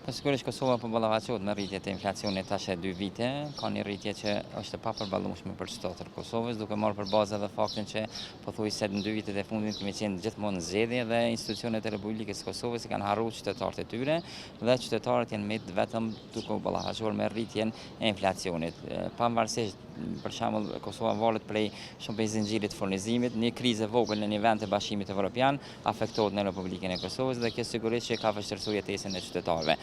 Po sigurisht Kosova po ballafaqohet me rritje të inflacionit tash e dy vite, ka një rritje që është e papërballueshme për qytetarët e Kosovës, duke marrë për bazë edhe faktin që pothuajse në dy vitet e fundit kemi qenë gjithmonë në zgjedhje dhe institucionet e Republikës së Kosovës i kanë harruar qytetarët e tyre dhe qytetarët janë met vetëm duke u ballafaquar me rritjen e inflacionit. Pavarësisht, për shembull, Kosova varet prej shumë prej zinxhirit të furnizimit, një krizë e vogël në një vend të Bashkimit Evropian afektohet në Republikën e Kosovës dhe kjo sigurisht që ka vështirësuar jetesën e qytetarëve.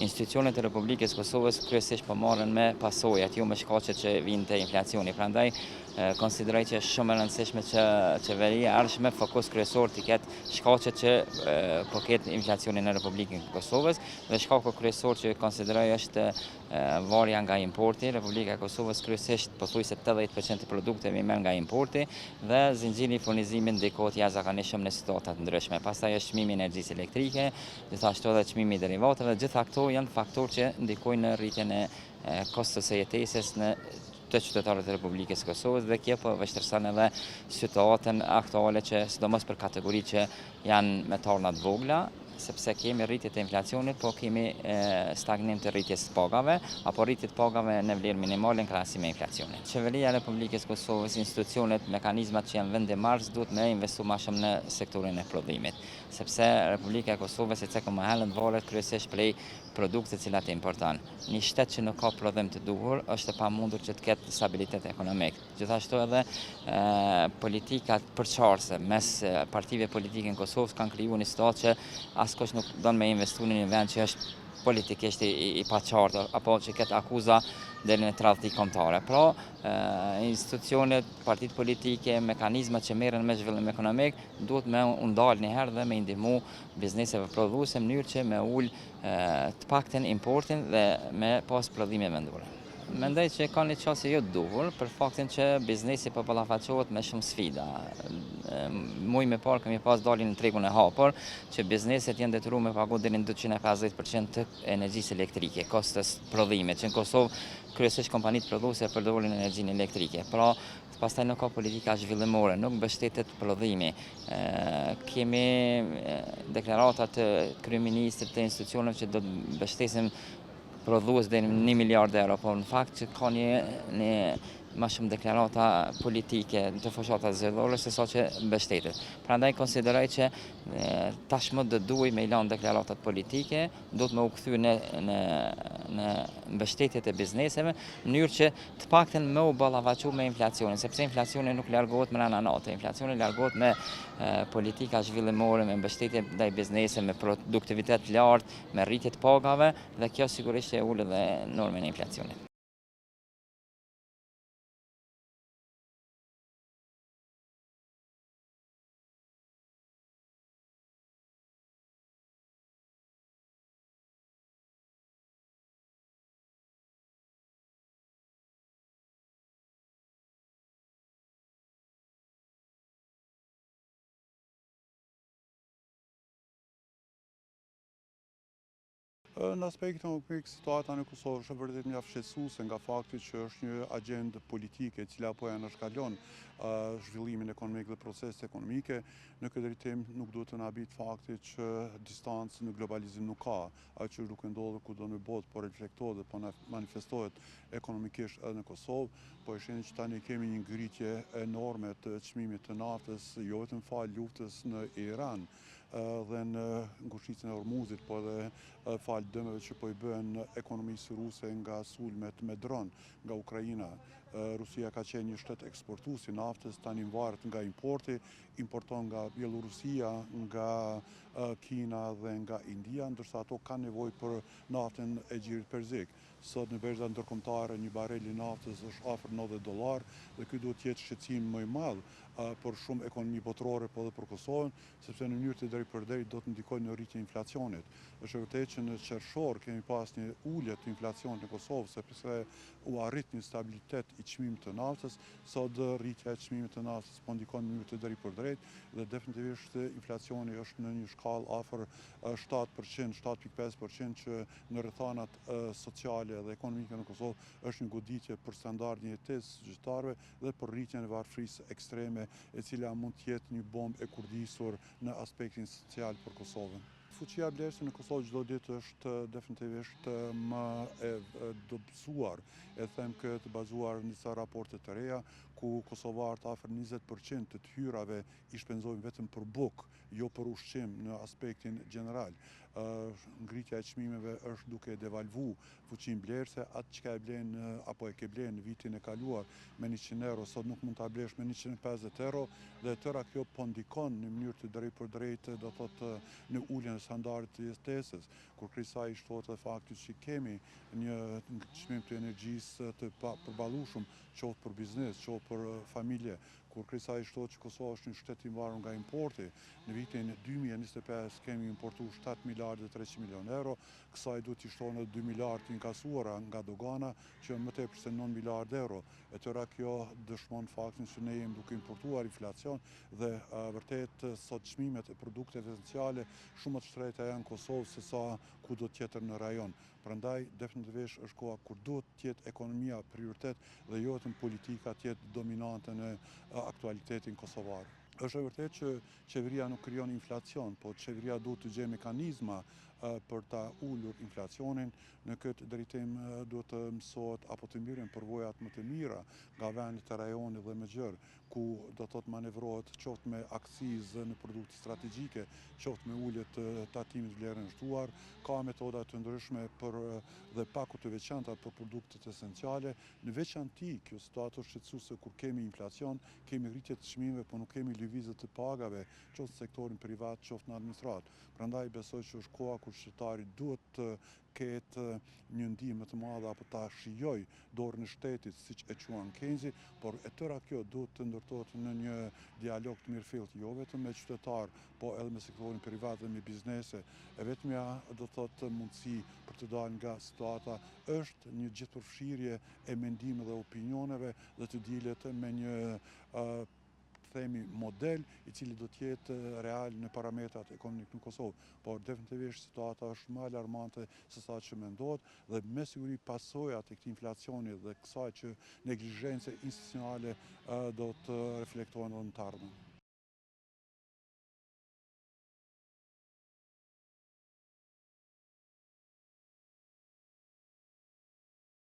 Institucionet e Republikës së Kosovës kryesisht po marren me pasojat, jo me shkaqet që vijnë te inflacioni. Prandaj konsideroj që është shumë e rëndësishme që qeveria e ardhshme fokus kryesor t'i ketë shkaqet që po ketë inflacioni në Republikën e Kosovës dhe shkaku kryesor që konsideroj është varja nga importi, Republika e Kosovës kryesisht pothuajse 80% të produkteve i merr nga importi dhe zinxhiri i furnizimit ndikohet jashtëzakonisht shumë në situata të ndryshme. Pastaj është çmimi i energjisë elektrike, gjithashtu edhe çmimi i derivateve, gjitha këto janë faktorë që ndikojnë në rritjen e kostos së jetesës në të qytetarët e Republikës së Kosovës dhe kjo po vështirëson edhe situatën aktuale që sidomos për kategori që janë me të ardhuna të vogla, sepse kemi rritje të inflacionit, po kemi stagnim të rritjes së pagave, apo rritje të pagave në vlerë minimale në krahasim me inflacionin. Qeveria e Republikës së Kosovës, institucionet, mekanizmat që janë vendimmarrës duhet me investu ma shumë në sektorin e prodhimit, sepse Republika e Kosovës e cekëm më herët varet kryesisht prej produkteve të cilat importon. Një shtet që nuk ka prodhim të duhur, është e pamundur që të ketë stabilitet ekonomik. Gjithashtu edhe politikat përçarëse mes partive politike në Kosovë kanë krijuar një situatë që askush nuk don me investu në një vend që është politikisht i, i paqartë apo që ketë akuza deri në tradhti kombëtare. Pra, institucionet, partitë politike, mekanizmat që merren me zhvillim ekonomik duhet me u ndal një herë dhe me ndihmu bizneseve prodhuese në mënyrë që me ul të paktën importin dhe me pas prodhime vendore. Mendoj që ka një qasje jo të duhur për faktin që biznesi po ballafaqohet me shumë sfida. Muj më parë kemi pas daljen në tregun e hapur, që bizneset janë detyruar me pagu deri në 250% të energjisë elektrike, kostos prodhimit, që në Kosovë kryesisht kompanitë prodhuese përdorin energjinë elektrike. Pra, pastaj nuk ka politika zhvillimore, nuk mbështetet prodhimi. Kemi deklarata të kryeministrit të institucioneve që do të mbështesim prodhues deri në 1 miliard euro, por në fakt që ka një, një ma shumë deklarata politike të fushatat zgjedhore se sa që mbështetet. Prandaj konsideroj që tashmë do duhej me i lanë deklaratat politike, duhet me u kthy në në në mbështetje të bizneseve, në mënyrë që të paktën me u ballafaqu me inflacionin, sepse inflacioni nuk largohet mrena nate, inflacioni largohet me politika zhvillimore, me mbështetje ndaj bizneseve, me produktivitet të lartë, me rritje të pagave dhe kjo sigurisht që e ul edhe normën e inflacionit. Në aspektin ekonomik, situata në Kosovë është vërtet mjaft shqetësuese nga fakti që është një agjendë politike e cila po e anashkalon zhvillimin ekonomik dhe proceset ekonomike. Në këtë drejtim nuk duhet të na habit fakti që distancë në globalizim nuk ka. Ajo që është duke ndodhur kudo në botë po reflektohet dhe po manifestohet ekonomikisht edhe në Kosovë. Po e shihni që tani kemi një ngritje enorme të çmimit të naftës, jo vetëm falë luftës në Iran, dhe në ngushticën e Hormuzit, po edhe falë dëmeve që po i bëhen ekonomisë ruse nga sulmet me dron nga Ukraina. Rusia ka qenë një shtet eksportues i naftës, tani varet nga importi, importon nga Bjellorusia, nga Kina dhe nga India, ndërsa ato kanë nevojë për naftën e Gjirit Perzik. Sot në berzat ndërkombëtare një barel i naftës është afër 90 dollarë dhe ky duhet të jetë shqetësim më i madh për shumë ekonomi botërore, po edhe për Kosovën, sepse në mënyrë të drejtpërdrejtë do të ndikojë në rritjen e inflacionit. Është e vërtetë që në qershor kemi pas një ulje të inflacionit në Kosovë, sepse u arrit një stabilitet i çmimit të naftës, sot rritja e çmimit të naftës po ndikon në mënyrë të drejtpërdrejtë dhe definitivisht inflacioni është në një shkallë afër 7%, 7.5% që në rrethanat sociale dhe ekonomike në Kosovë është një goditje për standardin e jetesës së qytetarëve dhe për rritjen e varfërisë ekstreme, e cila mund të jetë një bombë e kurdisur në aspektin social për Kosovën. Fuqia blerëse në Kosovë çdo ditë është definitivisht më e dobësuar. E them këtë bazuar në disa raporte të reja, ku kosovarët afër 20% të të hyrave i shpenzojnë vetëm për bukë, jo për ushqim në aspektin gjeneral. Ngritja e çmimeve është duke devalvu fuqinë blerëse, atë çka e blen apo e ke blen në vitin e kaluar me 100 euro, sot nuk mund ta blesh me 150 euro dhe e tëra kjo po ndikon në mënyrë të drejtpërdrejtë, do thotë në uljen e standardit të jetesës. Kur kësaj i shtohet edhe fakti që kemi një çmim të energjisë të papërballueshëm, qoftë për biznes, qoftë për familje, kur kësaj i shtohet që Kosova është një shtet i varur nga importi, në vitin 2025 kemi importu 7 miliardë e 300 milion euro, kësaj duhet t'i shtohen edhe 2 miliardë të inkasuara nga dogana, që janë më tepër se 9 miliardë euro. E tëra kjo dëshmon faktin që ne jemi duke importuar inflacion dhe vërtet sot çmimet e produkteve esenciale shumë më të shtrenjta janë në Kosovë se sa kudo tjetër në rajon. Prandaj definitivisht është koha kur duhet të jetë ekonomia prioritet dhe jo vetëm politika të jetë dominante në aktualitetin kosovar. Është e vërtetë që qeveria nuk krijon inflacion, po qeveria duhet të gjejë mekanizma për ta ulur inflacionin. Në këtë drejtim duhet të mësohet apo të mirren përvojat më të mira nga vendet e rajonit dhe më gjerë, ku do të thotë manevrohet qoftë me akcizë në produkte strategjike, qoftë me ulje të tatimit vlerën e shtuar, ka metoda të ndryshme për dhe pako të veçanta për produktet esenciale. Në veçanti, kjo situatë është shqetësuese kur kemi inflacion, kemi rritje të çmimeve, por nuk kemi lëvizje të pagave, qoftë në sektorin privat, qoftë në administratë. Prandaj besoj që është koha kur qytetari duhet të ketë një ndihmë më të madhe apo ta shijojë dorën e shtetit, siç e quan Keynesi, por e tëra kjo duhet të ndërtohet në një dialog të mirëfilltë, jo vetëm me qytetarë, po edhe me sektorin privat dhe me biznese. E vetmja, do të thotë, mundësi për të dalë nga situata është një gjithëpërfshirje e mendimeve dhe opinioneve dhe të dilet me një themi model i cili do të jetë real në parametrat ekonomik në Kosovë. Por definitivisht situata është më alarmante se sa që mendohet dhe me siguri pasojat e këtij inflacioni dhe kësaj që neglizhence institucionale do të reflektohen edhe në të ardhmen.